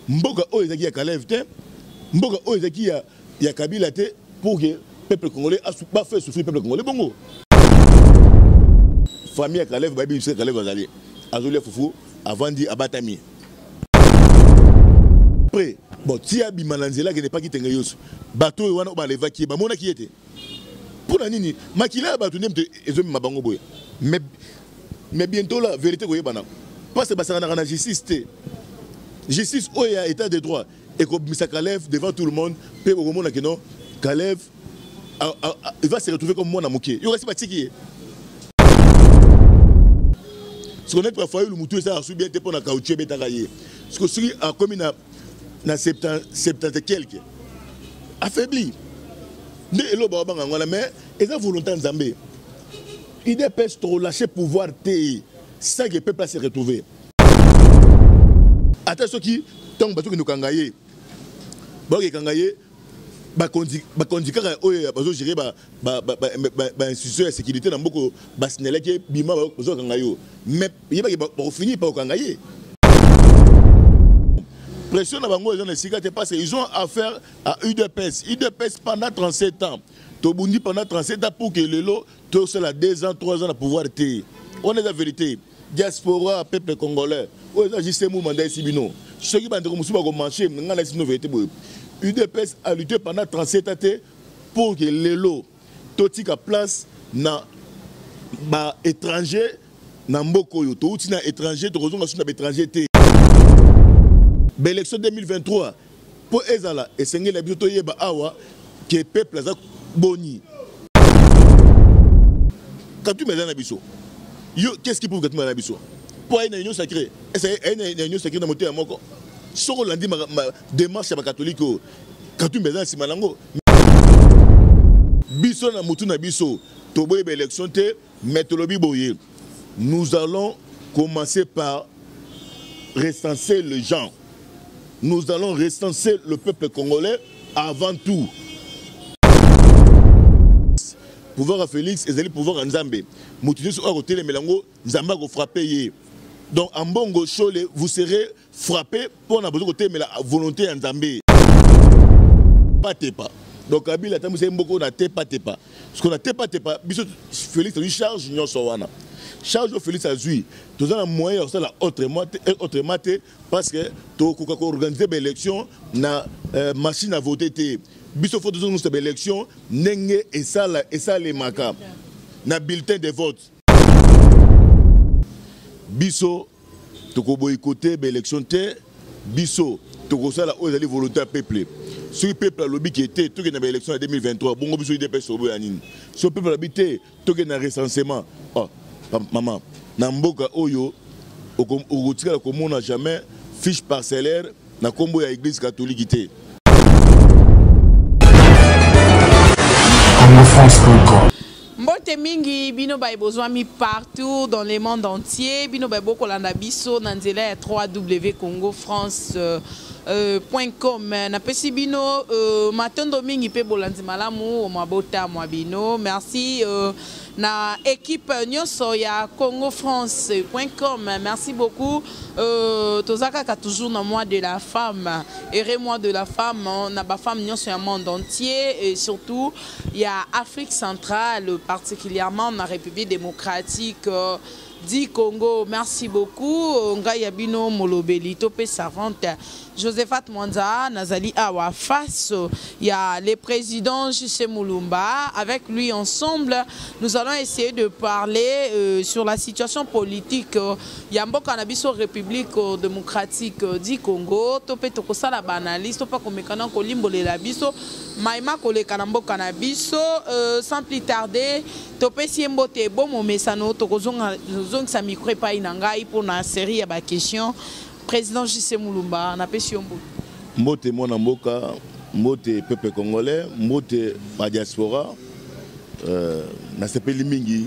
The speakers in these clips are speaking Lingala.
Mboka oyo ezalaki ya Kalev te, mboka oyo ezalaki ya, ya Kabila te pour que peuple congolais ba fait souffrir peuple congolais bongo. Famille ya Kalev bayebi bisika Kalev azali. Azolia fufu, avandi abatami. Après, bon, ti abima na nzela akende paki tenge yoso. Bato oyo wana balevaki ye, bamonaki ye te. Mpo na nini makila ya bato nde moto ezomema bango boye? Mais bientôt la vérité koyebana. Parce que basakanaka na justice te. Justice oyo ya état de droit ekobimisa Kalev devant tout le monde mpe bokomona ke non Kalev il va se retrouver comme mwana moke. Yo kasi batiki ye. Siko neti Fayulu mutu esalaka su bien te mpo na caoutchouc ebetaka ye. Siko soki akomi na na 70 quelque affaibli nde eloko babanga yango wana, mais eza volonté ya Nzambe. UDPS tolâche pouvoir te sans que peuple se retrouver. Ata soki ntango bazokende kokanga ye, bakokekanga ye bakonzi kaka oyo bazogere bainstitution ya sécurité na mboka basignalaki ye bima bazokanga yo, mais yebaki bakofini pa kokanga ye. Pression na bango eza na esika te parce que ils ont affaire à UDPS. UDPS pendant 37 ans tobundi pendant 37 ans pour que lelo tosala 2 ans 3 ans na pouvoir te. Wana eza vérité. Diaspora, peuple congolais oyo eza juste mu mandat esi bino soki bandeko mosusu bakomarche ngai na esi bino vérité boye. UDPS a lutté pendant 37 ans te pour que lelo totika place na ba étranger na mboka oyo. Touti na étranger, tokozonga su na ba étranger te. Ba élection 2023 mpo ezala esengeli na biso toyeba awa ke peuple aza boni. Katumbi aza na biso. Yo, qu'est-ce qui prouve Katumbi aza na biso? Mpo aye na union sacrée. Ese aye na union sacrée na motema moko. Soki olandi démarche ya bakatolike oyo, Katumbi aza na nsima nango. Biso na mutu na biso toboyi ba élection te, mais tolobi boye, nous allons commencer par recenser les gens. Nous allons recenser le peuple congolais avant tout. Pouvoir ya Félix ezali pouvoir ya Nzambe. Moto nyonso oyo akotelemela yango, Nzambe akofrappe ye. Donc Ambongo Shole, vous serez frappé mpo na bozo kotelemela volonté ya Nzambe. Patepa. Donc Kabila atambwisa ye mboko na tepa tepa. Parce que na tepa tepa, biso Félix azwi charge nyonso wana. Charge oyo Félix azwi, toza na moyen ya kosala autrement te, autrement te parce que tokoka koorganiser baélection na machine à voter te. Biso fo tozongisa baélection ndenge esalemaka na bulletin de vote. Biso tokoboyikote baélection te, biso tokosala oyo ezali volonté ya peuple. Soki peuple alobi ke te tokende na baélection ya 2023, bongo biso UDPS toboya nini? Soki peuple alobi te tokende na recensement, oh, mama, na mboka oyo okotikala komona jamais fiche parcellaire na kombo ya église catholique te. congofrance.com. Mbote mingi bino baye bozwami partout dans le monde entier, bino baye bokolanda biso na nzela ya www.congofrance.com. Napesi bino matondo mingi pe bolandi malamu mabota mwa bino. Merci na équipe nyonso ya congofrance.com. Merci beaucoup. Toza kaka toujours na mois de la femme, heureux mois de la femme na ba femme nyonso ya monde entier et surtout ya Afrique centrale, particulièrement na République démocratique du Congo. Merci beaucoup. Ngai ya bino molobeli to pe servante Josephat Mwanza nazali awa face ya le président JC Mulumba. Avec lui ensemble, nous allons essayer de parler sur la situation politique ya mboka na biso République démocratique du Congo. To pe tokosala ba analyse, to pa komekana kolimbolela biso maima koleka na mboka na biso. Sans plus tarder, topesi ye mbote bomo mesano, tokozongisa micro epai na ngai pour na série ya ba question. Président JC Mulumba, napesi yo mbote. Mbote mwana mboka, mbote peuple congolais, mbote ba diaspora. Nasepeli mingi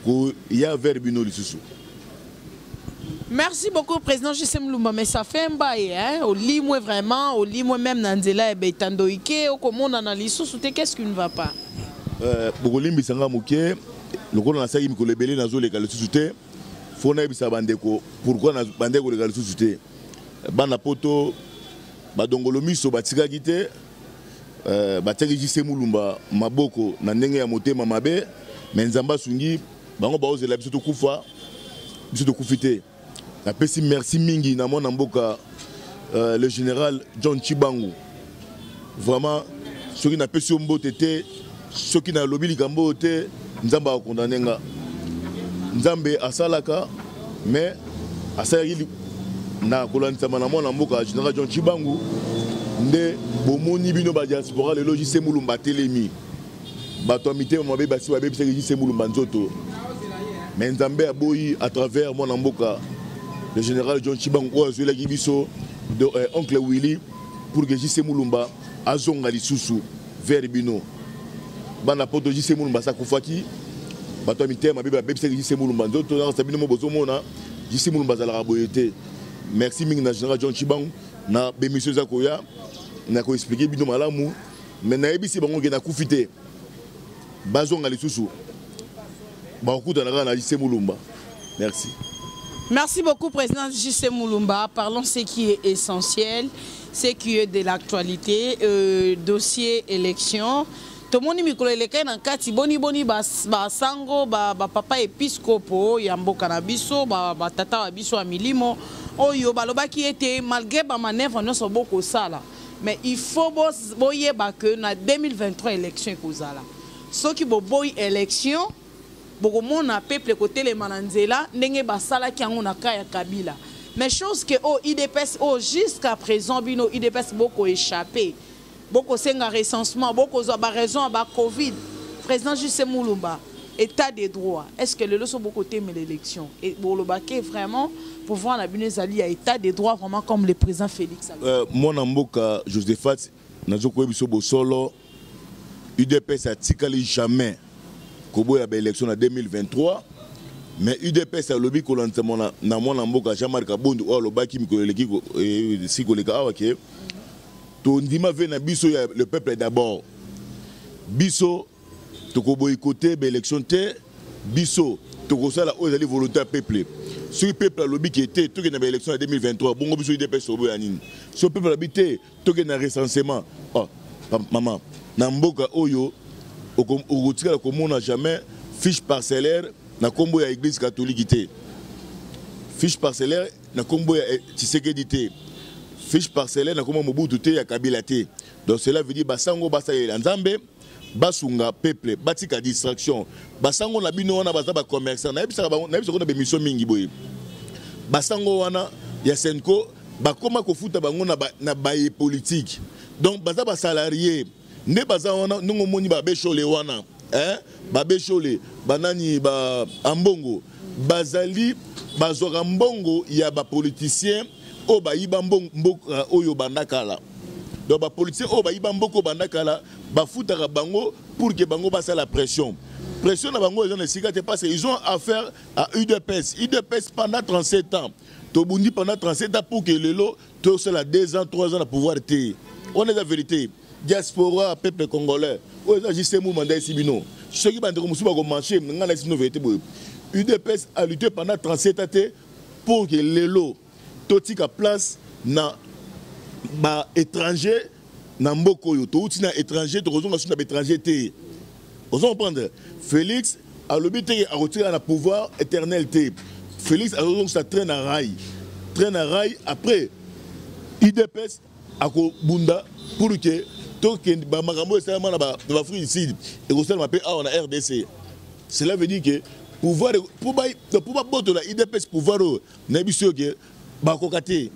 koya vers bino lisusu. Merci beaucoup président JC Mulumba, mais ça fait un bail hein, olimwe vraiment, olimwe même na nzela ya betandoike okomona na lisusu te, qu'est-ce qui ne va pas? Bokolimbisa nga moke, lokola nasalaki mikolo ebele nazoleka lisusu te, fo nayebisa bandeko pourquoi na bandeko koleka lisusu te. Bana poto badongolo miso batikaki te, batiaki JC Mulumba maboko na ndenge ya motema mabe, mais Nzambe asungi bango, baozela biso tokufa, biso tokufi te. Napesi merci mingi na mwana mboka le général John Chibangu. Vraiment, soki napesi yo mbote te, soki nalobi likambo oyo te, Nzambe akokondane nga. Nzambe asalaka, mais asalaki na kolandisama na mwana mboka général John Chibangu nde bomoni bino ba diaspora lelo JC Mulumba atelemi. Bato ya mitema mabe basi babebisaki JC Mulumba nzoto, mais Nzambe aboyi à travers mwana mboka le général John Chibangu oyo azwelaki biso oncle Willy pour que JC Mulumba azonga lisusu vers bino. Bana poto, JC Mulumba asakufaki, bato ya mitema mabe babebisaki JC Mulumba nzoto. Nakasa bino mo bozomona JC Mulumba azalaka boye te. Merci mingi na général John Chibangu. Na bémission eza koya, na koexpliquer bino malamu, mais nayebisi bango ke nakufi te, bazonga lisusu, bakokutana kaka na JC Mulumba. Merci. Merci beaucoup, Président JC Mulumba. Parlons ce qui est essentiel, ce qui est de l'actualité, dossier élection. Tomoni mikolo elekai na kati boni boni basango bapapa episcopo ya mboka na biso, batata ba biso ya milimo oyo balobaki ete malgré bamanœuvre nyonso bokosala, mais il faut boyeba que na 2023 élection ekozala. Soki boboyi élection, bokomona peuple kotelema na nzela ndenge basalaki yango na ka ya Kabila. Mais chose que oyo UDPS oyo jusqu'à présent bino UDPS bokoéchappe, bokosenga recensement, bokozwa baraison ya bacovid. Président JC Mulumba, état de droit, est ce que lelo so bokotemela élection bolobake vraiment pouvoir na bino ezali ya état de droit, vraiment comme le président Félix? Mwana mboka Josephat, nazokoyebi biso bosolo, UDPS atikali jamais koboya baélection na 2023, mais UDPS alobi kolandisama na mwana mboka Jean-Marc Kabund oyo alobaki mikolo eleki si koleka awa ke tondima ve na biso ya le peuple d'abord. Biso tokoboyikote baélection te, biso tokosala oyo ezali volonté ya peuple. Soki peuple alobi ke te, tokende na baélection ya 2023, bongo biso UDPS oboya nini? Soki peuple alobi te, tokende na recensement. Oh, mama, na mboka oyo okotikala komona jamais fiche parcellaire na nkombo ya Église catholique te, fiche parcellaire na nkombo ya Tshisekedi te, fiche parcellaire na nkombo ya Mobutu te, ya Kabila te. Donc cela veut dire basango basalela Nzambe, basunga peuple, batika distraction. Basango na bino wana baza bacommerçant. Nayebisaka bango, nayebisaka na bémission mingi boye, basango wana ya CENCO bakóma kofuta bango na baye politique. Donc baza basalarié nde baza wana. Ndenge omoni babeshole wana, hein? Babeshole banani, ba Ambongo, bazali bazwaka mbongo ya bapoliticien oyo bayiba mboka oyo banda kala. Donc bapoliticien oyo bayiba mboka oyo banda kala, bafutaka bango pour que bango basala pression. Pression na bango eza na esika te, parce que ils ont affaire à UDPS. UDPS pendant 37 ans tobundi, pendant 37 ans pour que lelo tosala 2 ans, 3 ans na pouvoir te. Wana eza vérité. Diaspora, peuple congolais, oyo eza JC Mulumba esi bino. Soki bandeko mosusu bakomarche, ngai na bino vérité boye: UDPS a lutté pendant 37 ans te pour que lelo totika place na baétranger na mboka oyo. Touti na étranger, tokozonga soki na baétranger te. Ozo comprendre? Félix alobi te akotikala na pouvoir éternel te. Félix azozongisa train na rail, train na rail. Après, UDPS akobunda pour que tokende bamakambo oyo esalama na baAfrique du Sud ekosalama mpe awa na RDC. Cela veut dire que pouvoir, po babotola UDPS pouvoir oyo, nayebi soki ke bakoka te,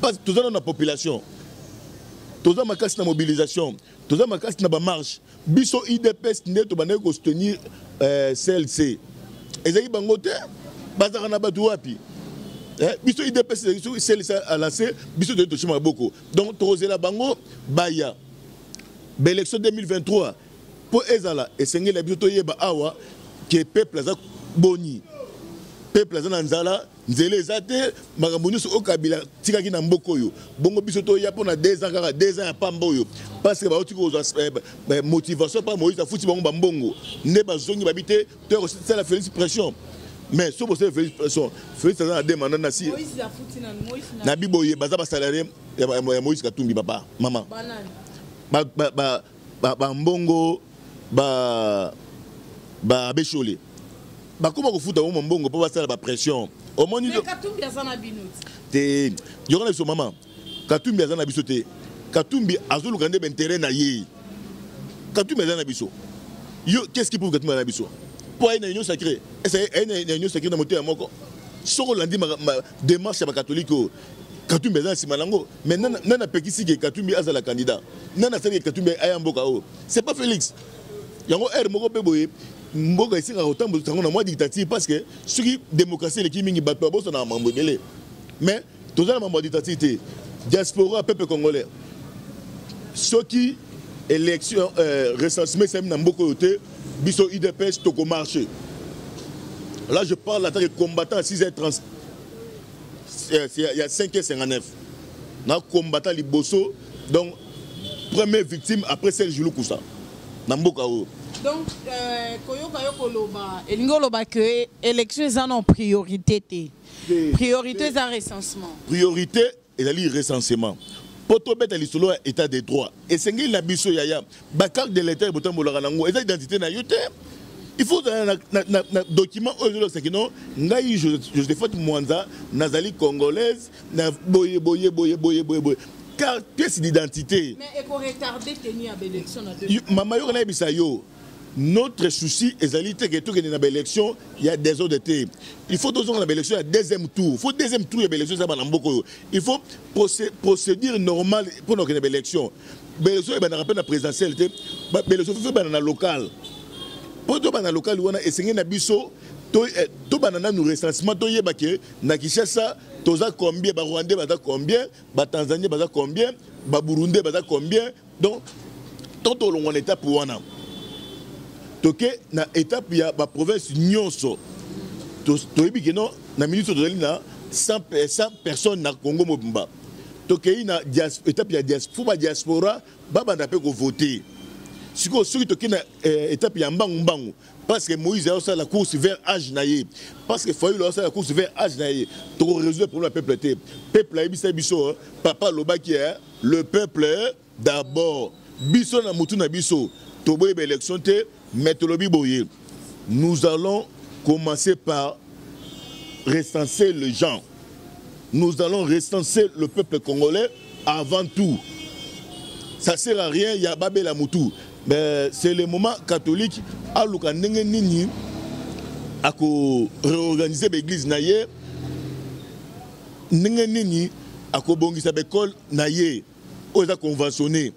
parce toza nano na population, toza makasi na mobilisation, toza makasi na bamarche. Biso UDPS nde tobandaki kosoutenir CLC. Ezalaki bango te, bazalaka na bato wapi? Biso UDPS, soki CLC alance, biso toyei totie maboko. Donc tokozela bango baya baélection 2023 mpo ezala. Esengeli ya biso toyeba awa ke peuple aza boni, peuple aza na nzala, nzela eza te, makambo nyonso oyo Kabila tikaki na mboka oyo. Bongo biso toya mpo na 2 ans, kaka 2 ans ya pamba oyo, parce que bauti kozwa motivation mpa Moïse, afuti bango bambongo nde bazongi babi te, toya kosala Félix pression. Mais soki bosali Félix pression, Félix aza na deux mandat na si na biboye, baza basalarié ya Moïse Katumbi. Papa, mama, bambongo babeshole bakóma kofuta bango mbongo mpo basala bapression. Omoni te, yoka na biso, mama, Katumbi aza na biso te. Katumbi azoluka nde baintérêt na ye. Katumbi aza na biso? Yo, qu'est-ce qui prouve Katumbi aza na biso? Mpo aye na Union sacrée, ese aye na Union sacrée na motema moko. Soki olandi démarche ya bacatholique oyo, Katumbi aza na nsima nango. Mais nani apekisi ke Katumbi azala candidat? Nani asali ke Katumbi aya mboka oyo? C'est pas Félix. Yango aire moko mpe boye, mboka esengaka kotambola yango na mwa dictature, parce que soki démocratie eleki mingi, bato babosana mambo ebele. Mais toza na mambo ya dictature te. Diaspora, peuple congolais, soki élection, recensement esalemi na mboka oyo te, biso UDPS tokomarche. Là, je parle en tant que combattant à 6h30, il y a 5h59 na combattant liboso, donc première victime après Serge Lukusa na mboka oyo. Donc koyoka yo koloba, elingi oloba ke élection eza na priorité te, priorité eza recensement. Priorité ezali recensement, mpo tobeta lisolo ya état de droit. Esengeli na biso, yaya, bacarte de l'état botambolaka nango eza identité na yo te. Il faut ozala na document oyo ezolakisaki no ngai Josephat Mwanza nazali congolaise na boye boye boye boye boye boye, carte, pièce d'identité. Mais ekoretarde teni ya baélection na Mama, yoka, nayebisa yo, notre souci ezali te ke tokende na baélection ya désordre te. Il faut tozonga na baélection ya deuxième tour. Faut deuxième tour ya baélection eza bana mboka oyo. Il faut procédure normale mpona kokende baélection. Baélection ebandaka mpe na présidentielle te, baélection faut ebanda na local. Mpo tobanda local wana, esengeli na biso tobanda nanu recensement, toyeba ke na Kinshasa toza combien, barwandais baza combien, batanzanien baza combien, baburundais baza combien. Donc tant tolongwa na étape wana, toke na étape ya baprovince nyonso. Toyebi ke non, na minute oyo tozali na 100 personnes na Congo mobimba. Tokei na étape ya faut badiaspora babanda mpe kovote. Sikoyo soki tokei na étape ya mbangu mbangu, parce que Moïse azosala course vers âge na ye, parce que Fayulu azosala course vers âge na ye, tokorésoudre problème ya peuple te. Peuple ayebisa biso, papa alobaki le peuple d'abord. Biso na mutu na biso, toboyeba élection te, mais tolobi boye: nous allons commencer par recenser les gens, nous allons recenser le peuple congolais avant tout. Ça sert à rien ya babela mutu, mais c'est le moment catholique aluka ndenge nini ako réorganiser baéglise na ye, ndenge nini akobongisa baekole na ye oyo eza conventionné.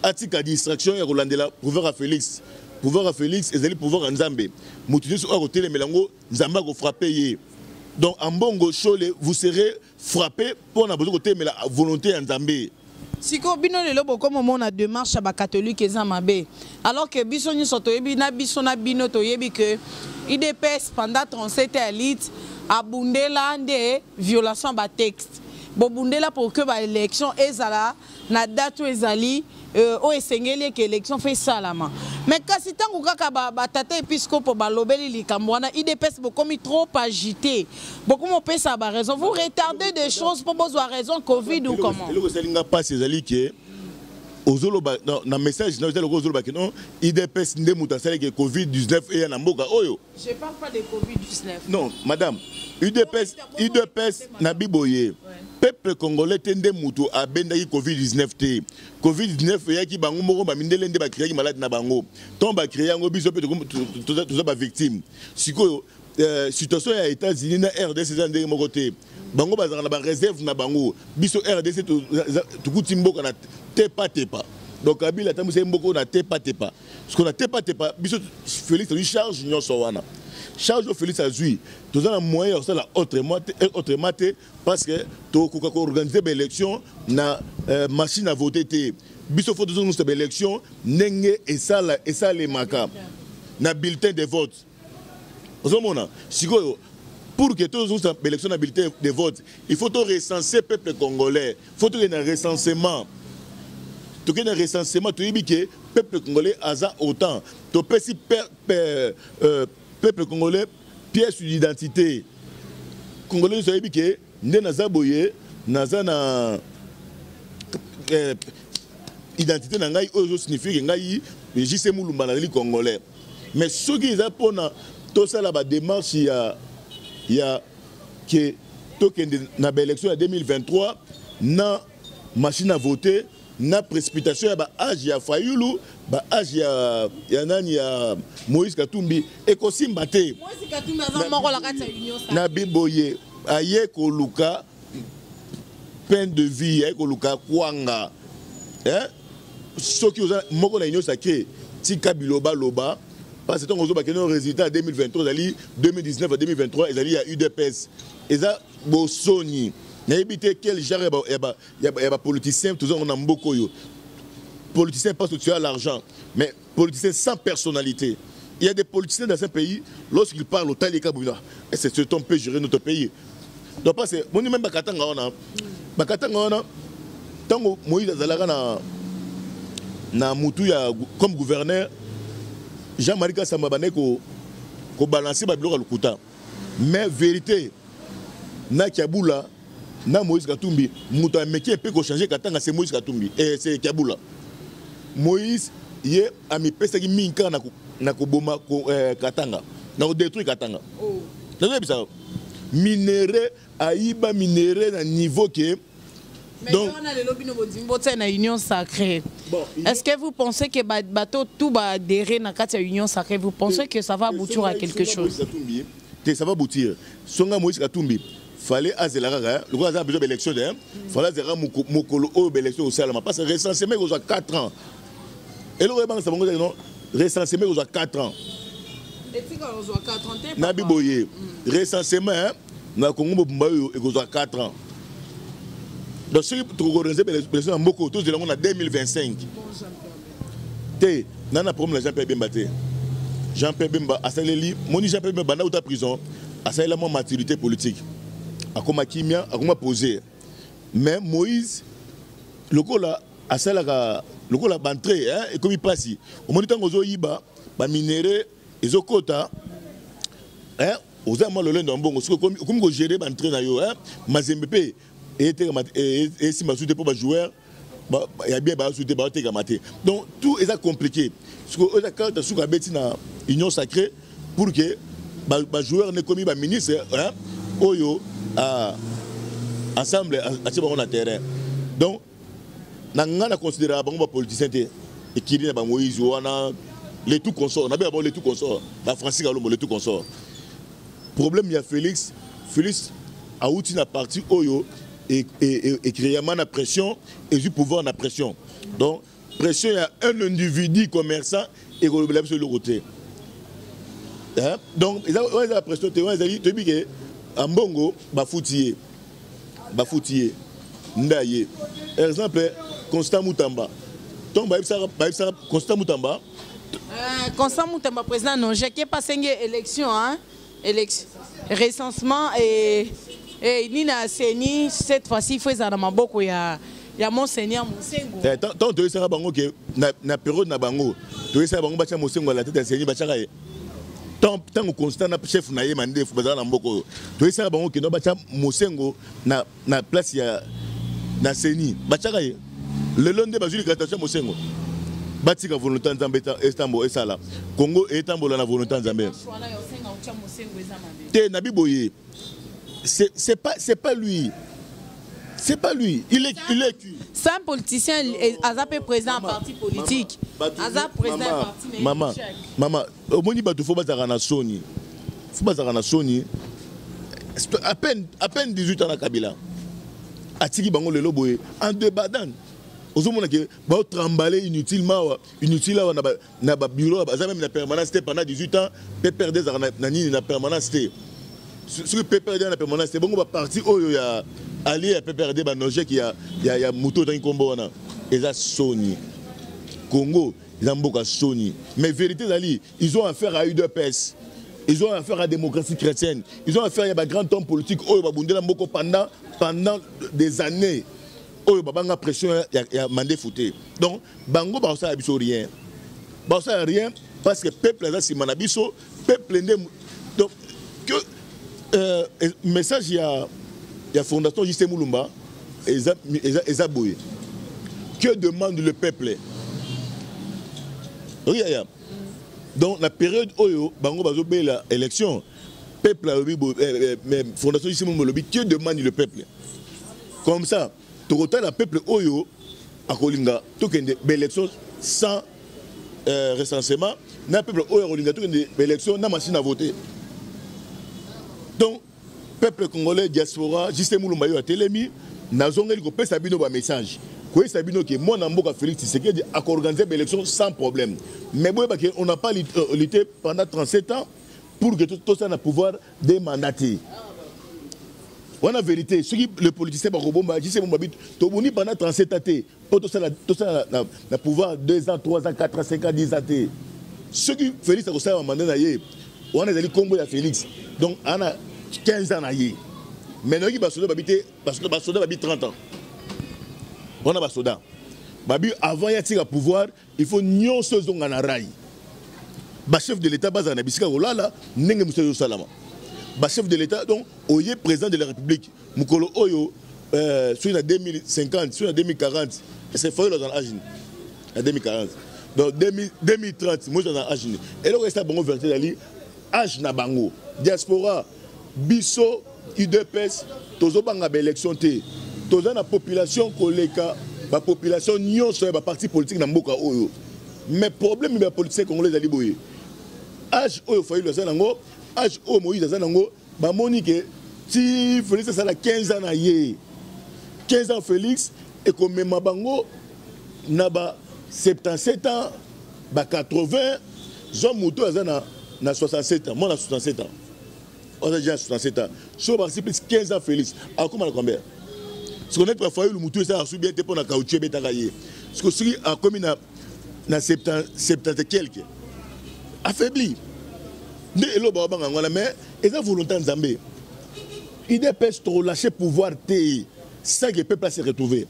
Atika distraction ya kolandela pouvoir ya Félix. Pouvoir ya Félix ezali pouvoir ya Nzambe. Moto nyonso oyo akotelemela yango, Nzambe akofrappe ye. Donc Ambongo, Shole, vous serez frappé mpona bozo kotelemela volonté ya Nzambe. Sikoyo bino lelo bokoma omona démarche ya bacatholique eza mabe, alors que biso nyonso toyebi, na biso na bino toyebi ke UDPS pendant 37 ya lutte abundela nde violation ya batexte. Bobundela pour que baélection ezala na date oyo ezali oyo esengeli eke élection faut esalama. Mais kasi ntango kaka batata épiscopo balobeli likambo wana, UDPS bokomi trop agité, bokomi opesa baraison. Vous retardez des choses mpo bozwa raison Covid ou comment? Eloko esalinga mpasi ezali ke ozoloba na message na eza lokola ozoloba ke non, UDPS nde moto asalaki Covid 19 eya na mboka oyo. Je parle pas de Covid-19. Non madame, UDPS, UDPS na biboye peuple congolais te nde moto abendaki Covid 19 te. Covid 19 eyaki bango moko, bamindele nde bakreaki maladi na bango. Ntango bacréer yango, biso mpe toza bavictime. Sikoyo situation ya États-Unis na RDC eza ndenge moko te. Bango bazalaka na baréserve na bango, biso RDC tokuti mboka na tepa tepa. Donc Kabila atambwisa ye mboka oyo na tepa tepa. Sikoyo na tepa tepa, biso Félix azwi charge nyonso wana. Charge oyo Félix azwi, toza na moyen ya kosala autrement te, parce que tokoka koorganiser baélection na machine à voter te. Biso faut tozongisa baélection ndenge esala esalemaka na bulletin de vote. Ozomona sikoyo, pour que tozongisa baélection na bulletin de vote, il faut torecenser peuple congolais. Faut tokende na recensement. Tokende na recensement, toyebi ke peuple congolais aza autant. Topesi peuple congolais Pièce d'identité, congolais nyonso ayebi ke nde naza boye, naza na identité na ngai oyo ezosignifie ke ngai JC Mulumba nazali congolais. Mais soki eza mpona tosala badémarche ya ke tokende na baélection ya 2023 na machine à voter, na précipitation ya baage ya Fayulu, baage ya nani, ya Moïse Katumbi, ekosimba te. Moïse Katumbi aza moko na kati ya Union Sacrée. Na biboye aye koluka pain de vie, aye koluka kwanga, eh? Soki oza moko na Union Sacrée, tika bilobaloba, parce que ntango ozobakende résultat ya 2023 ezali 2019 à 2023 ezali ya UDPS, eza bosoni. Nayebi te quel genre ya bapoliticien toza ngo na mboka oyo. Politicien parce que tu as l'argent, mais politicien sans personnalité. Il y a des politiciens dans un pays, lorsqu'ils parlent, otalika bobina, et c'est cet homme peut gérer notre pays? Donc parce que moni même bakatanga wana, bakatanga wana, ntango Moïse azalaka na mutu ya comme gouverneur, Jean-Marie Kasamba bandaki kobalancer babiloko ya lokuta. Mais vérité, na Kiabula na Moïse Katumbi, moto ameki mpe kochanger Katanga, c'est Moïse Katumbi et c'est Kiabula. Moïse ye amipesaki mingi kaka na koboma Katanga, na kodétruire Katanga. Oh. Nazoyebisa, minerai ayiba, minerai na niveau ke Mais Donc- on a lelo bino bondimi botia na Union Sacrée. Bon, Est-ce que vous pensez que bato tout ba adhérer na kati ya Union Sacrée, vous pensez que ça va aboutir à quelque chose? Katumbi te, ça va aboutir. Songa Moïse Katumbi, fallait azela kaka lokola aza besoin baélection te, fallait azela mokolo oyo baélection osalama, parce que recensement ekozwa 4 ans. Eloko ebangisa bango ezali non, recensement ekozwa 4 ans. Etika ozwa 4 ans te. Na biboye recensement na Kongo mobimba oyo ekozwa 4 ans. Donc soki tokoorganiser baélection ya mboka oyo, tozela yango na 2025 te. Na problème na Jean Pierre Bemba te. Jean Pierre Bemba asaleli, moni Jean Pierre Bemba banda uta prison, asalela mwa maturité politique, akoma kimia, akoma posé. Mais Moïse, lokola asalaka lokola baentrée ekomi mpasi, omoni ntango ozoyiba baminerai ezokota, oza mwa lolendo ya mbongo. Soki okomi kogérer baentrée na yo, Mazembe mpe etekama, esimba su te mpo bajoueur ya bien basu te, baotekama te. Donc tout eza compliqué. Soki oyo eza carte suka abeti na Union Sacrée pour que bajoueur nekomi baministre oyo ensemble atie bango na terrain. Donc na ngai na considéraka bango bapoliticien te. Ekili na bamoïse wana, les tout consort, nabenga bango les tout consort, bafrancis Kalombo, les tout consort. Problème ya Félix, Félix awuti na parti oyo ecréama na pression, ezwi pouvoir na pression. Donc pression ya un individu commerçant ekolobela biso eloko te. Donc wana eza pression te, wana ezali toyebi ke ambongo bafuti ye, bafuti ye nde aye. Exemple, Constant Mutamba, ntongo bayebisaka Constant Mutamba. Constant Mutamba, président non jeke pasenge élection, hein, élection, recensement et nini na CENI, cette fois-ci il faut ezala na maboko ya monseigneur Mosengo. Ntango toyebisaka bango ke na période na bango, toyebisaka bango batya Mosengo à la tête ya CENI, batiaka ye. Ntango Constant na chef na ye Mandefu bazala na mboka oyo, toyebisaka bango kendo batya Mosengo na place ya na CENI, batiaka ye. Lelo nde bazwi likatation ya Mosengo. Batika volonté ya Nzambe etambo esala Congo, etambola na volonté ya Nzambe te. Na biboye, c'est pas lui, c'est pas lui, il est qui? C'est un politicien, aza mpe président ya parti politique, aza président ya parti. Mama, mama, omoni bato fo bazalaka na soni, fo bazalaka na soni. À peine 18 ans na Kabila atiki bango, lelo boye en deux badan ozomona ke baotrembler inutilement awa, inutile awa na babureau, baza même na permanence te pendant 18 ans. PPRD ezalaka na nini, na permanence te. Soki PPRD na permanence te, bongo baparti oyo ya allié ya PPRD, banogek ya moto otangi nkombo wana, eza soni. Congo eza mboka soni. Mais vérité ezali, ils ont affaire à UDPS, ils ont affaire à Démocratie chrétienne, ils ont affaire ya bagrand homme politique oyo babundela mboka pendant des années, oyo babanga pression ya mandefu te. Donc bango bakosala biso rien, bakosala rien, parce que peuple aza nsima na biso. Peuple nde. Donc Que message ya fondation JC Mulumba eza boye. Que demande le peuple? Oui, yaya. Donc la période oyo bango bazobela élection, peuple alobi boye, mais fondation JC Mulumba alobi que demande le peuple? Comme ça, tokotala peuple oyo akolinga tokende élection sans recensement, na peuple oyo akolinga tokende élection na machine à voter. Donc peuple congolais, diaspora, JC Mulumba yo atelemi, nazongeli kopesa bino ba message. Koyesa bino ke mwana mboka Félix Tshisekedi a organisé l'élection sans problème. Mais boyeba ke on n'a pas lutté pendant 37 ans pour que tout ça na pouvoir démandater. Wana vérité, ceux qui le politicien bakobomba, JC Mulumba bit, tobuni pendant 37 ans te, pour tout ça tout ça na pouvoir 2 ans, 3 ans, 4 ans, 5 ans, 10 ans te. Ceux qui Félix akosala mandat na ye, wana ezali kombo ya Félix. Donc ana 15 ans na ye. Mais noki basoda babité, basoda, basoda babi 30 ans. Wana basoda. Babi avant ya tika pouvoir, il faut nyonso zonga na rail. Ba chef de l'État bazana bisika kolala ndenge muso salama. Ba chef de l'État donc oye président de la République mukolo oyo sur la 2050, sur la 2040, c'est foyer dans l'âge la 2040. Donc 2030, moi dans l'âge. Et là ça bango vérité dali âge na bango. Diaspora biso UDPS tozo banga ba élection te. Toza na population koleka ba population nyonso ya ba parti politique na mboka oyo. Mais problème ya politicien congolais ezali boye. Âge oyo Fayulu aza nango, âge oyo Moïse aza nango, ba moni ke ti Félix asala 15 ans na ye. 15 ans Félix ekomema bango na ba 77 ans, ba 80, Jean Moutou aza na 67 ans, moi na 67 ans. On a déjà 67 ans. So ba plus 15 ans Félix, akoma na combien? Ce qu'on est Fayulu Moutou ça a bien été pour na caoutchouc betaka ye. Ce que celui a commis na 70 et quelques affaibli. Nde elo ba banga ngwana mais eza volonté Nzambe. UDPS trop lâcher pouvoir te ça que peuple s'est retrouvé.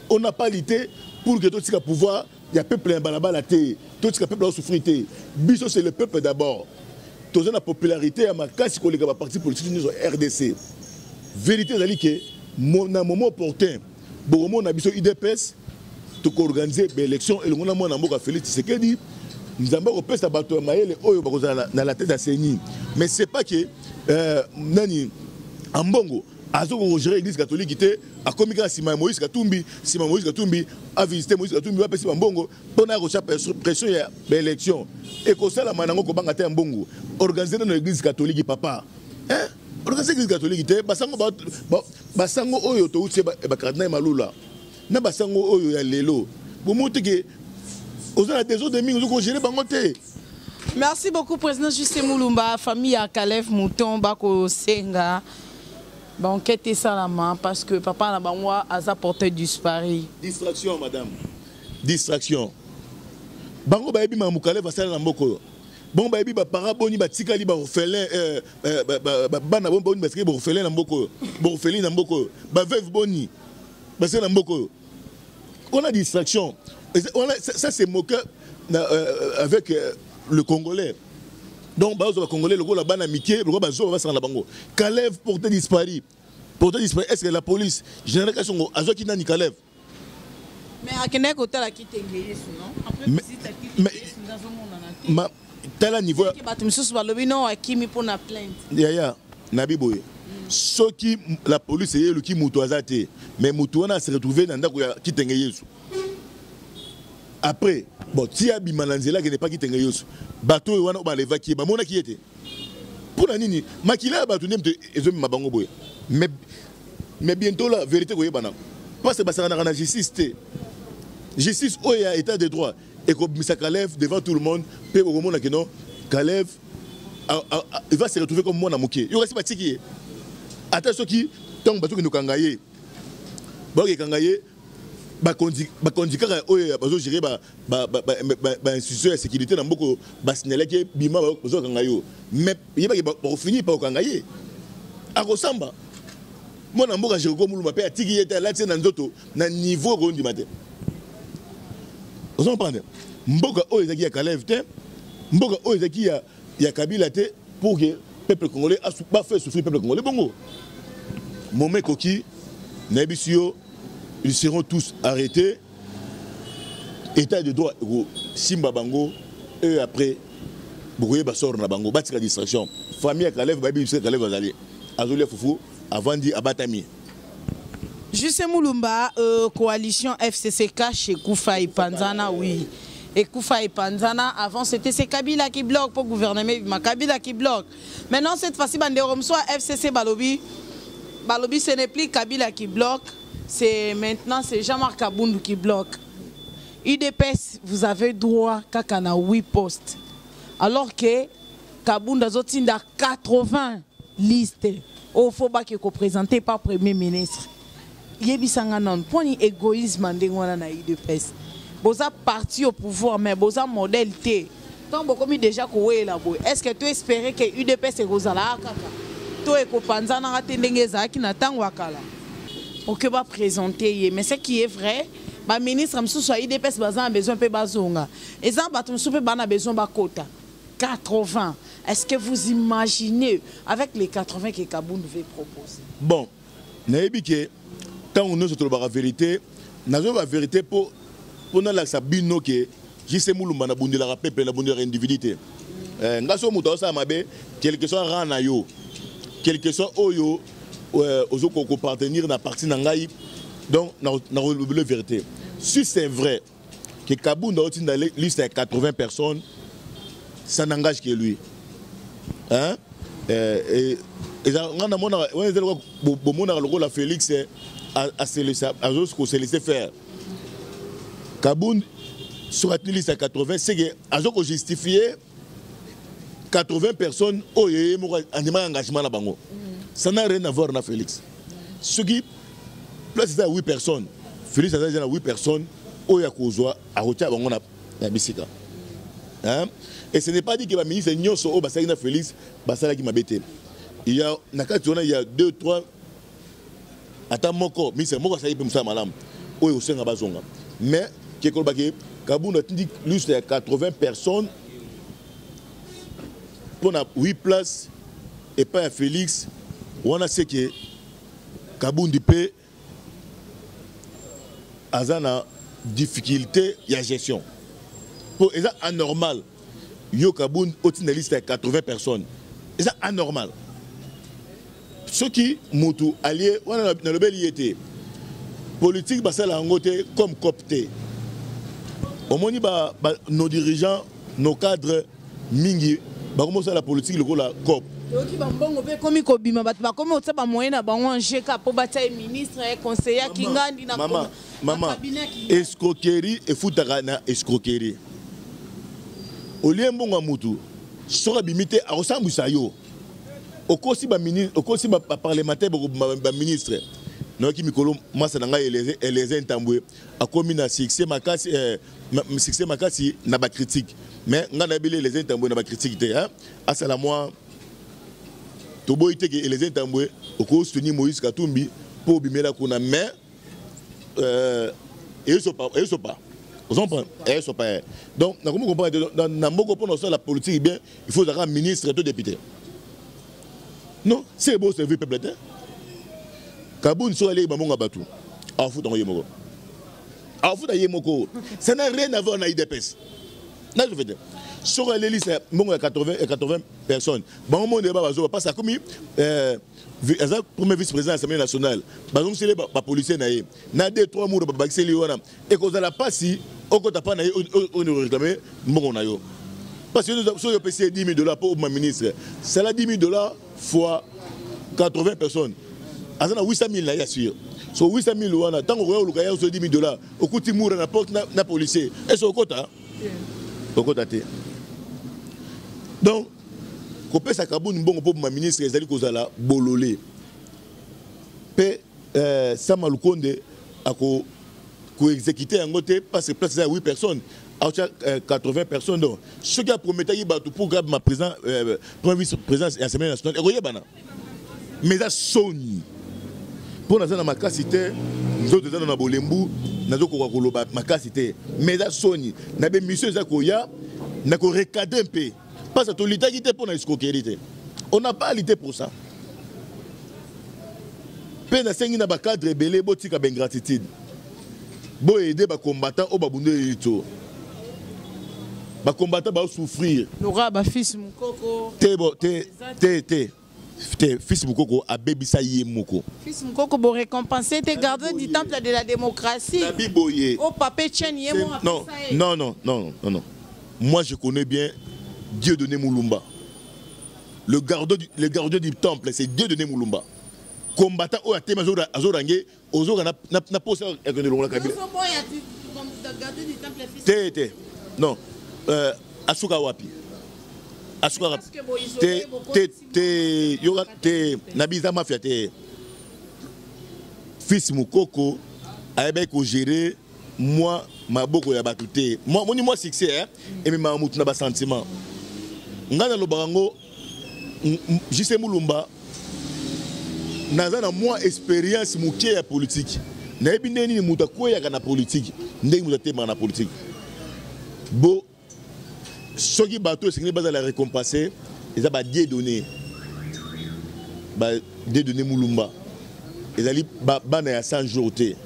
On n'a pas lutté pour que tout ce pouvoir, il y a peuple balabala te, tout ce peuple a souffrir te. Biso c'est le peuple d'abord. Toza na popularité ya makasi koleka ba parti politique nyonso RDC. Vérité ezali ke na moment opportun, bokomo na biso UDPS tokoorganiser ba élection elongo na mwana mboka Félix Tshisekedi. Nzambe akopesa bato ya mayele oyo bakozala na la tête ya CENI. Mais c'est pas que nani Ambongo azo ko gérer église catholique te, akomi kaka nsima ya Moïse Katumbi, nsima ya Moïse Katumbi, a visité Moïse Katumbi, bapesi ba mbongo mpona ya kotia pression ya ba élection. Ekosalama nango kobanga te ya mbongo. Organiser nano église catholique papa. Hein? Organiser église catholique te, basango ba, ba, basango oyo touti ba, ba cardinal Malula. Na basango oyo ya lelo. Bomo te ke oza na désordre mingi, ozo ko gérer bango te. Merci beaucoup président Justin Mulumba, famille ya Kalev Mouton bako senga. Ba enquête esalama parce que papa na bango aza porté disparu. Distraction madame. Distraction. Bango bayebi makambo Kalev asala na mboka oyo. Bango bayebi ba para boni batikali ba orphelin ba, ba, ba, bana boni boni batikali ba orphelin na mboka oyo. Ba orpheline na mboka oyo. Ba veuve boni basala na mboka oyo. On a distraction. Et c'est, on a, ça, ça c'est moqueur na avec le Congolais. Donc, bah, les Congolais, le gars, la banane amitié, le gars, bah, zo, bah, ça, la bango. Kalev porté disparu. Porté disparu. Est-ce que la police, général Kasongo, azo ki nani Kalev? Mais à Kenya, côté la Kitenge, non? Après, Mais, visite à Kitenge, mais, nous avons mon anaki. ma, tel niveau. Qui bat, monsieur Soubalobi, non, à qui mi pour la plainte? Ya, ya, Nabi Boye. Ceux qui, la police, c'est le qui moutou azate. Mais moutou wana se retrouvé dans ndako ya Kitenge Yesu. Après, bon, tia bimananzela qui n'est pas Kitenge Yesu. Bateau wana ba leva qui, ba mona qui était. Pour la nini, makila bato nem te ezo mabango boye. Mais, mais bientôt la vérité koyeba na. Parce que basaka na justice te. Justice oyo ya état de droit et ko misa Kalev devant tout le monde pe ko mona que non Kalev il va se retrouver comme mwana moke. Yo kasi batiki ye. Ata soki tango bato ki nokanga ye. Ba ke kanga ye bakondi kaka oyo bazo gérer ba institution ya sécurité na mboko ba signaler ke bima bazo kanga yo. Mais yeba ke ba finir pa kokanga ye. Akosamba. Mwana mboka Jericho Mulumba pe atiki ye te alati na nzoto na niveau ko ndima te. Ozo comprendre? Mboka oyo ezaki ya Kalev te, mboka oyo ezaki ya Kabila te pour que Peuple congolais bafaire souffrir peuple congolais bongo. Moment ekoki, nayebisi yo, ils seront tous arrêtés. État de droit ekosimba bango et après bokoyeba sort na bango. Batika distraction. Famille ya Kalev bayebi bisika Kalev azali, azolia fufu, avandi, abatami. Juste Mulumba, coalition FCC cash ekufa epanzana, oui. Ekufa epanzana, avant c'était c'est Kabila qui bloque pour gouverner, mais Kabila qui bloque. Maintenant cette fois-ci bandeko mosusu FCC balobi, balobi ce n'est plus Kabila qui bloque, c'est maintenant c'est Jean-Marc Kabund qui bloque. UDPS, vous avez droit kaka na 8 postes. Alors que Kabund azotinda 80 listes au faut ba qui présenté par premier ministre. Yebisanga non, poni égoïsme ndenge wana na UDPS. Boza parti au pouvoir mais boza modèle T. Tant bokomi déjà kowela boy. Est-ce que tu espérais que UDPS ekozala kaka? To ekopanza na te ndenge ezalaki na tango akala. Pour que ba présenter ye. Mais ce qui est vrai, ba ministre mosusu ya UDPS baza na besoin pe bazonga. Eza bato mosusu pe ba na besoin ba kota. 80. Est-ce que vous imaginez avec les 80 que Kabund devait proposer? Bon, nayebi ke ntango nyonso tolobaka vérité, nazoba vérité po mpo nalakisa bino ke JC Mulumba nabundelaka peuple, nabundelaka individu te. Nga so moto azosala mabe, quelque soit rang na yo, quelque soit oyo ozokoka kopartenir na parti na ngai, donc nakolobela vérité. Si c'est vrai que Kabund aotinda liste ya 80 personnes, ça n'engage que lui, hein? Eza nga namonaka wana eza lokola bomonaka lokola Félix azo kose laisser faire. Kabund soki atindi liste ya 80, c'est que azo kojustifie 80 personnes oyo ye moko andimaka engagement na bango. Ça n'a rien à voir na Félix. Soki place eza ya 8 personnes, Félix aza deja na 8 personnes oyo akozwa, akotia bango na bisika, hein? Et ce n'est pas dit que baministre nyonso oyo basalaki na Félix basalaki mabe te. Il y a na kati wana, il y a 2, 3, ata moko ministre moko asalaki mpe mosala malamu oyo osenga bazonga. Mais ke kolobaki Kabund atindi liste ya 80 personnes mpona 8 places epai ya Félix wana, c'est que Kabundi mpe aza na difficulté ya gestion, mpo eza anormal yo Kabund otinda liste ya 80 personnes. Eza anormal. Soki motu alie wana, nalobeli ye te. Politique basala yango te comme cop te. Omoni ba, nos dirigeants, nos cadres mingi bakomosala politique lokola cop. Toyoki bambongo mpe ekomi kobima, bato bakomi kotia bamoyen na bango en jeu mpo batia ye ministre, conseiller Kingandi na mama mama escroquerie efutaka na escroquerie. Olie mbongo ya mutu, soki abimi te, akosambwisa yo. Okosi okosi baparlementaire, baministre. Nayoki mikolo masa na ngai Eliezer Ntambwe akomi na succès makasi, succès makasi na bacritique. Mais ngai nayebeli Eliezer Ntambwe na bacritique te. Asala mwa toboyi te ke Eliezer Ntambwe okosoutenir Moïse Katumbi mpo obimela kuna, mais ezopa, ezopa, ozomprendre, ezopa. Donc nakomi comprendre te na mboka, mpona osala politique bien, il faut ozalaka ministre to député. Non, c'est beau servir peuple te. Kabund soki aleki bambongo ya bato, afuta yango ye moko, afuta ye moko. Ça n'a rien à voir na UDPS. Nazo te soki alelisa mbongo ya 80 personnes, bango monde ba bazoba, parce akomi aza premier vice président ya Assemblée nationale. Bazongiseli bapolicier na ye na 2, 3 mour, babakiseli wana, ekozala mpasi okota mpa na ye oyo réclame mbongo na yo, parce que soki opesi ye 10 000 $ mpo obima ministre, sala 10 000 $ fois 80 personnes, aza na 800 000 na ye assure. So 800 000 wana, ntango okoya koluka ye so 10 000 $, okuti mur na porte na policier, ese okota? Okota te. Donc kopesa Kabund mbongo mpo bima ministre ezali kozala bolole. Mpe Sama Lukonde ako koexécute yango te, parce que place eza ya 8 personnes, aotya 80 personnes. Donc soki aprometaki bato pour grave ma président, premier vice président ya Assemblée nationale, ekoyebana. Mais eza soni mpo naza na makasi te, nzoto eza na bolembu, nazokoka koloba makasi te. Mais eza soni na bemission eza koya na korecadre mpe, parce que tolitaki te mpo na escroquerie te. On n'a pas lutté pour ça. Mpe nasengi na bacadre ebele, botika baingratitude, boaider bacombattant oyo babundeli lito. Bacombattant baosouffrir. Loka bafils Mokoko. Te, bo te, te, te, te. Fils Mokoko abebisa ye moko. Fils Mokoko borécompense te, gardien du temple de la démocratie. Nabi boye. O papa Etienne ye mo. Non, non, non, non, non, non, moi je connais bien Dieudonné Moulumba, le gardien du temple, c'est Dieudonné Moulumba, combattant oyo atemi azorange ozoka na posa ya kende longola Kabila. Te, te, non, asuka wapi? Asuka te, te, te, yoka te. Nabi eza mafia te. Fils Mokoko ayebaki kogérer mwa maboko ya bato te. Moni mwa succès, eh? Ememaka motu na basentiment. Ngai nalobaka yango, JC Mulumba, naza na mwa expérience moke ya politique. Nayebi ndenge nini moto akweyaka na politique, ndenge moto atemaka na politique. Bo soki bato esengeli bazala récompense, eza baDieudonné, baDieudonné Mulumba. Ezali bana ya 100 jours te.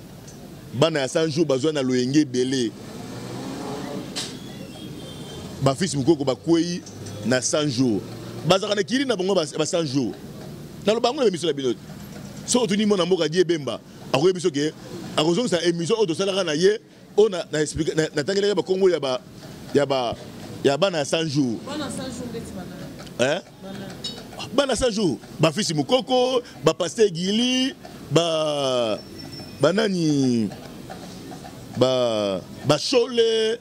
Bana ya 100 jours bazwa na loyenge ebele. Bafils Mokoko bakwei na 100 jours, bazalaka na kili na bango ba 100 jours. Naloba yango na émission na bino. Soki otuni mwana mboka Die Bemba, akoyebi biso ke akozongisa émission oyo tosalaka na ye, oyo natangelaki bakombo ya bana ya 100 jours. Hein? Bana 100 jours, bafils Mokoko, bapasteur Gili, ba banani, bashole,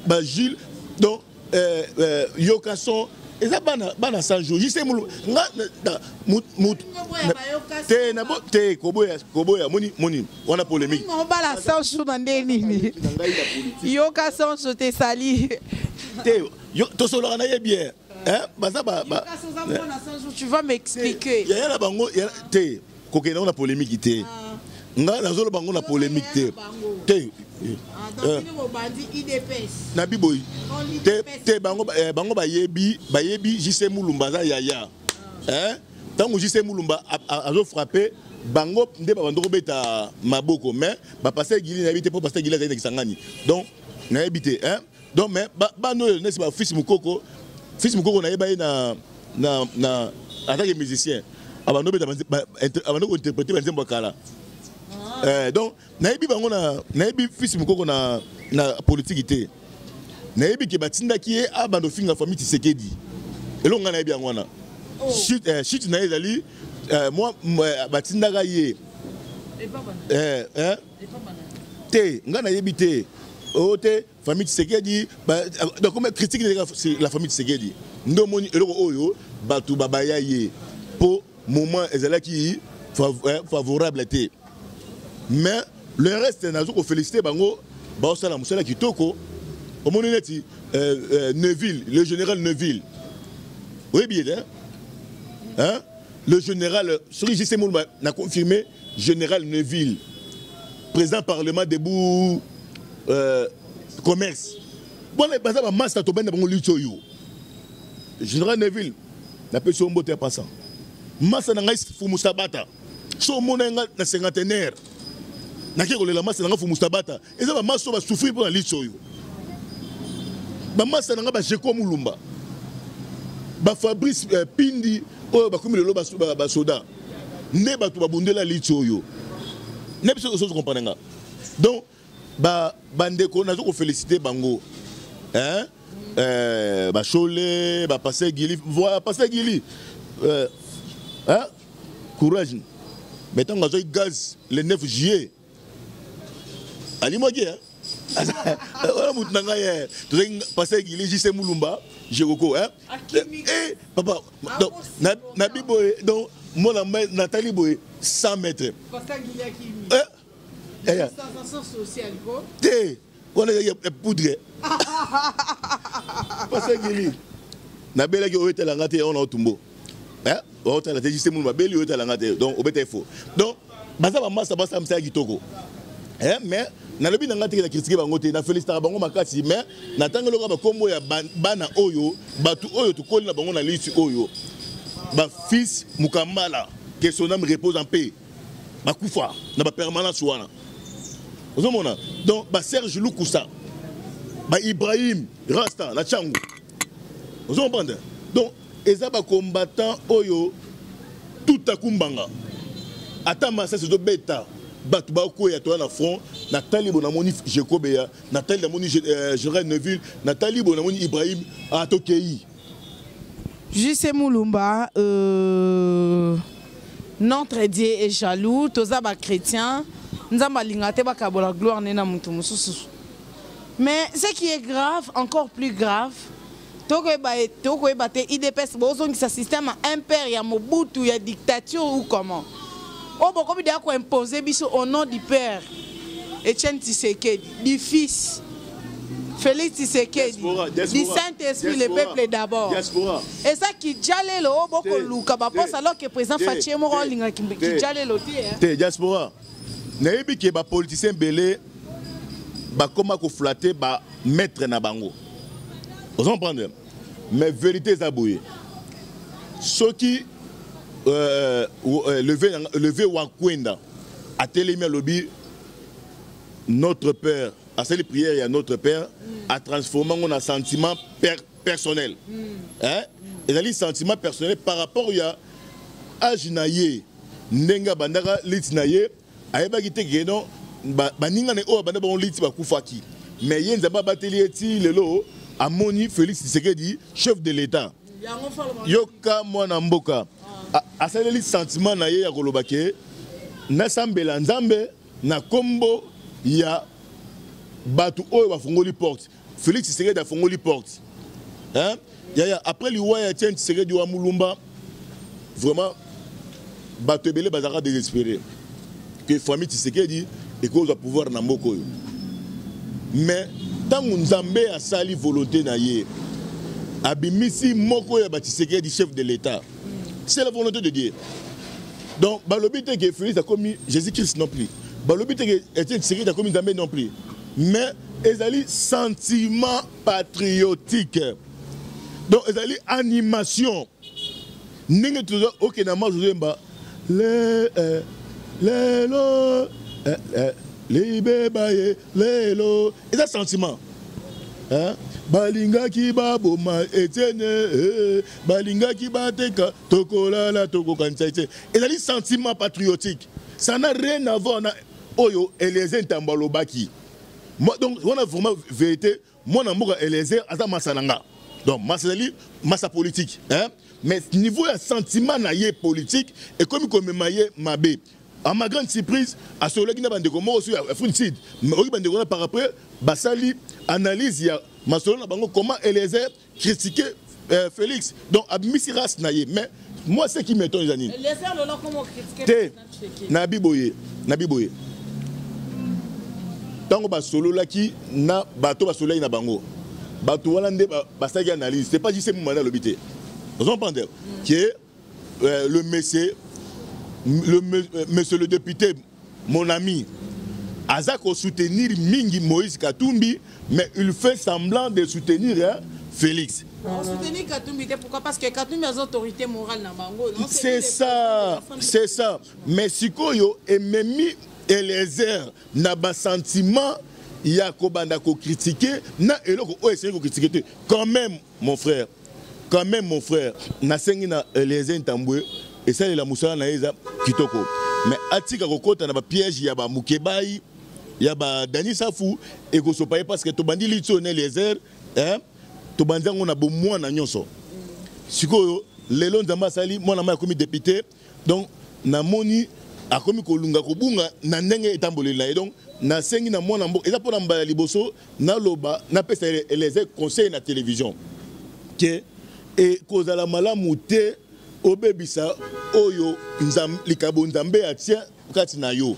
baGiles, donc yokason. Eza bana 100 jours. Jise mulu nga te na te koboya, koboya. Moni, moni wana polémique. Obala 100 jours na nde nini? Yoka 100 jours te, sali. Te, tosololaka na ye bien, baza ba Tu vas m'expliquer. Yaya na bango te, kokende yango na polémique te. Nga nazoloba yango na polémique te, te. Nabi boyi te, te. Bango bayebi JC Mulumba aza yaya. Ntango JC Mulumba azofrappe bango nde babanda kobeta maboko. Mais bapasteur Gili, nayebi te, mpo pasteur Gili azali na Kisangani, donc nayebi te. Donc mais bana oyo nesi bafils Mokoko, fils Mokoko nayeba ye na en tant que musicien, abanda obeta, abanda kointerpréter banzembo ya kala. Donc nayebi bango na nayebi fils Mokoko na politike te. Nayebi ke batindaki ye abanda ofinga famille Tshisekedi. Eloko ngai nayebi yango wana. Chute na ye ezali mwa batindaka ye te. Ngai nayebi te oyo te famille Tshisekedi. Donc comme critique la famille Tshisekedi nde omoni eloko oyo bato babaya ye, mpo moment ezalaki favorable te. Mais le reste, nazo kofélicité bango, baosala mosala kitoko. Omoni neti Neville, le général Neville, oyebi ye te, hein? Le général, soki JC Mulumba na confirmé, général Neville, président parlement debout, commerce bona, baza bamaster. Tobenda bango liti oyo. Général Neville, napesi yo mbote ya passant. Masa na ngai Fumu Sabata, so omona nga na cinquantenaire, nake kolela masa na ngai Fumu Sabata. Eza bamasa oyo basouffrir mpo na liti oyo. Bamasa na ngai baJeko Mulumba, baFabrice Pindi oyo bakomi lelo basoda, nde bato babundela liti oyo nde biso ozozo comprendre nga. Donc bandeko, nazo kofélicité bango, hein? Bashole, bapasteur Gili, voilà, pasteur Gili, hein? Courage. Mais ntango azwaki gaz le 9 juillet, alimwaki wana motu na ngai. Tozalaki pasteur Gili, JC Mulumba, Jekoko, eh, papa. Donc nabi boye, donc mona natali boye 100 mètres te, wana ya poudre. Pasteur Gili nabelaki, oyo etalanga te, wana otumbo otala te. Juste mulu babeli oyo etalanga te, donc obeta ifo. Donc baza bamasa, basala misala kitoko. Mais nalobi na ngai teke na critiquer bango te, na félicitaka bango makasi. Mais natangeli oka bakombo ya bana oyo, bato oyo tokoli na bango na lisi oyo. Bafils Mukambala, que son âme repose en paix, bakufa na bapermanence wana. Ozomona, donc baSerge Lukusa, baIbrahim Rasta na Tshangu. Ozocomprendre? Donc eza bacombattant oyo tout akumbanga, ata masasi ezobeta, bato bakoya, toya na front. Natali bo, namoni Jekobeya, natali, namoni général Neville, natali bo, namoni Ibrahim, atokei. JC Moulumba, notre Dieu est jaloux. Toza ba chrétien, nzambe alinga te bakabola gloire ne na mutu mosusu. Mais ce qui est grave, encore plus grave, tokoyeba te, UDPS bozongisa système impère ya Mobutu, ya dictature ou comment? Oyo bokomi deya koimpose biso au nom du père Etienne Tshisekedi, du fils Félix Tshisekedi, du Saint-Esprit, le peuple d'abord. Eza kijalelo oyo bokoluka baposte, alors que président Fatshi moko alingaki kijalelo te. Te, diaspora, nayebi ke bapoliticien ebele bakóma koflatter bamaître na bango, ozo comprendre? Mais vérité eza boye: soki levé Wakwenda atelemi, alobi "Notre Père", asali prière ya "Notre Père", atransforme yango na sentiment personnel, hein? Ezali sentiment personnel par rapport ya age na ye, ndenge abandaka lutte na ye. Ayebaki te ke non, baninga na oyo abanda bango lutte bakufaki, mais ye Nzambe abateli ye ti lelo amoni Félix Tshisekedi chef de l'État. Yoka, mwana mboka asaleli sentiment na ye ya koloba ke nasambela Nzambe na nkombo ya bato oyo bafungoli porte. Félix Tshisekedi afungoli porte, hein? Yaya, après liwa ya Etienne Tshisekedi wa Mulumba, vraiment bato ebele bazalaka désespéré que famille Tshisekedi ekozwa pouvoir na mboka oyo. Mais ntango Nzambe asali volonté na ye, abimisi moko ya baTshisekedi chef de l'État, c'est la volonté de Dieu. Donc balobi te ke Félix akomi Jésus Christ non plus, balobi te ke Etienne Tshisekedi akomi Nzambe non plus, mais ezali sentiment patriotique. Donc ezali animation ndenge toza okende marche, ozoyemba lelo libeba ye lelo, eza sentiment, hein? Balingaki baboma Etienne, balingaki bateka, tokolala tokokanisa Etienne. Ezali sentiment patriotique, ça n'a rien à voir na oyo Eliezer Ntambo alobaki. Donc wana vraiment vérité, mwana mboka Eliezer aza masa na nga, donc masa ezali masa politique, hein? Mais niveau ya sentiment na ye politique ekomi komema ye mabe. À ma grande surprise, asololaki na bandeko moko so ya Afrique Sud, oki bandeko na par après basali analyse ya masolo na bango, comment Eliezer critiquer Félix, donc abimisi race na ye. Mais moi, ce qui m'étonne eza nini? Te, nabi boye, nabi boye: ntango basololaki na bato, basololaki na bango, bato wana nde basalaki analyse. C'est pas juste mumanda alobi te. Ozocomprendre que le monsieur le député, mon ami, aza soutenir mingi Moïse Katumbi, mais il fait semblant de soutenir, hein, Félix. On soutenir Katumbi, pourquoi? Parce que Katumbi a autorité morale na bango. C'est ça, c'est ça. Mais sikoyo ememi Eliezer na ba sentiment ya kobanda kocritiquer na eloko oyo esengi kocritiquer te. Quand même, mon frère, quand même, mon frère, nasengi na Eliezer Ntambwe, esalela mosala na ye eza kitoko, mais atika kokɔta na bapiège ya bamukebai, ya badani Safu, ekosopa ye, parce que tobandi lutte oyo na Eliezer, tobandi yango na bomwana nyonso. Sikoyo lelo Nzambe asali mwana mai akomi député, donc namoni akomi kolunga kobunga na ndenge etamboleli na ye. Donc nasengi na mwana mboka, eza mpona mbala liboso naloba, napesa Eliezer conseil na télévision ke ekozala malamu te obebisa oyo likabo Nzambe atia kati na yo.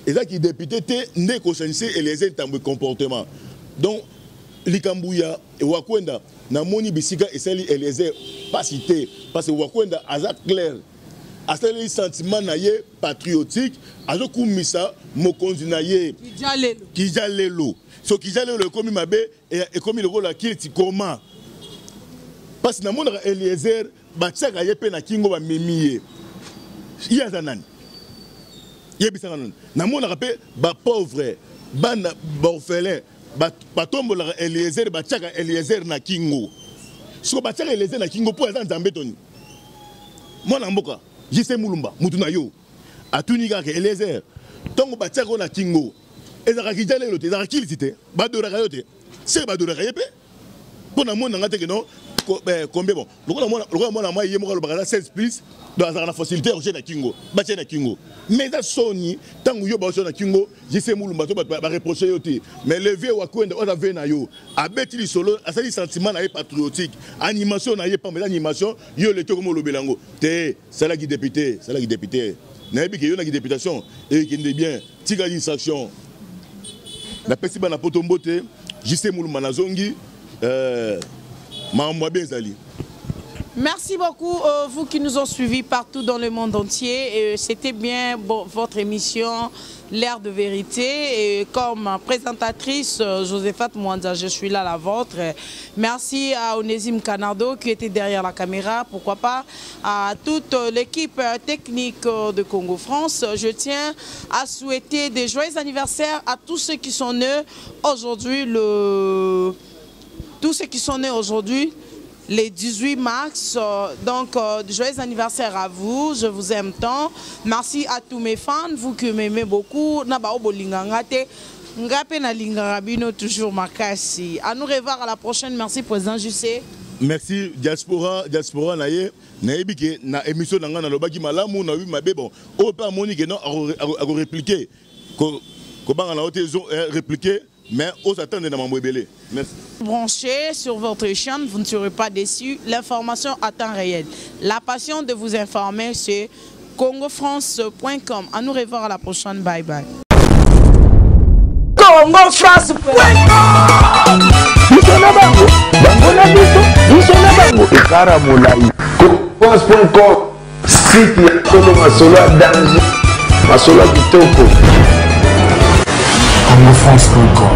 Ezaki député te nde ekochanger Eliezer Ntambwe comportement. Donc likambo ya Wakwenda, namoni bisika esali Eliezer pasi te, parce que Wakwenda aza clair, asaleli sentiment na ye patriotique, azokumisa mokonzi na ye. Kija lelo, so kija lelo ekomi mabe, ekomi lokola kilti. Koma, parce namonaka Eliezer Batiaka ye mpe na kingo, bamemi ye. Ye aza nani? Yebisanga nani. Namonaka mpe bapauvre, bana baorphelin, batombolaka Eliezer, batiaka Eliezer na kingo. Siko batiaka Eliezer na kingo mpo aza Nzambe toni? Mwana mboka JC Mulumba, mutu na yo atuni kaka Eliezer, ntongo batiaka yo na kingo, ezalaka kijalelo te, ezalaka kiliti te, badoraka yo te, seke badoraka ye mpe. Mpo na mona nga te ke non, combien bon, lokola mwana mwa ye moko alobaka aza 16 plus, donc azalaka na facilité ya kotia na kingo, batia na kingo. Mais eza soni ntango yo baotia na kingo JC Mulumba, to bato bareproche yo te. Mais le vieux Wakwenda oyo aza vie na yo, abeti lisolo, asali sentiment na ye patriotique, animation na ye pamba eza animation. Yo oleki, okoma olobela yango te. Salaki député, salaki député, nayebi ke yo naki députation ekende bien. Tika distraction. Napesi bana poto mbote. JC Mulumba, nazongi, makambo mabe ezali. Merci beaucoup, vous qui nous ont suivis partout dans le monde entier. C'était bien bon, votre émission L'heure de vérité. Et comme présentatrice, Joséphat Mwanza, je suis là la vôtre. Merci à Onésime Canardo qui était derrière la caméra. Pourquoi pas à toute l'équipe technique de Congo France. Je tiens à souhaiter des joyeux anniversaires à tous ceux qui sont nés aujourd'hui, tous ceux qui sont nés aujourd'hui, les 18 mars. Donc, joyeux anniversaire à vous. Je vous aime tant. Merci à tous mes fans, vous qui m'aimez beaucoup. Na ba bolinganga te. Nga pe na lingaka bino toujours makasi. À nous revoir à la prochaine. Merci, président JC. Merci, diaspora, diaspora na ye. Nayebi ke na émission na nga nalobaki malamu, nayebi mabe. Bon, oyo mpe amoni ke non, akorépliquer, kobanga na yo te, répliquer, mais ozatande na mambo ebele. Merci. Branchez sur votre chaîne, vous ne serez pas déçus. L'information à temps réel. La passion de vous informer, c'est congofrance.com. À nous revoir à la prochaine. Bye bye. Congofrance.com. Biso na bango, bango na biso, biso na bango, ekara molai. Congofrance.com, site ya solo, masolo ya danger, masolo ya kitoko. Congofrance.com.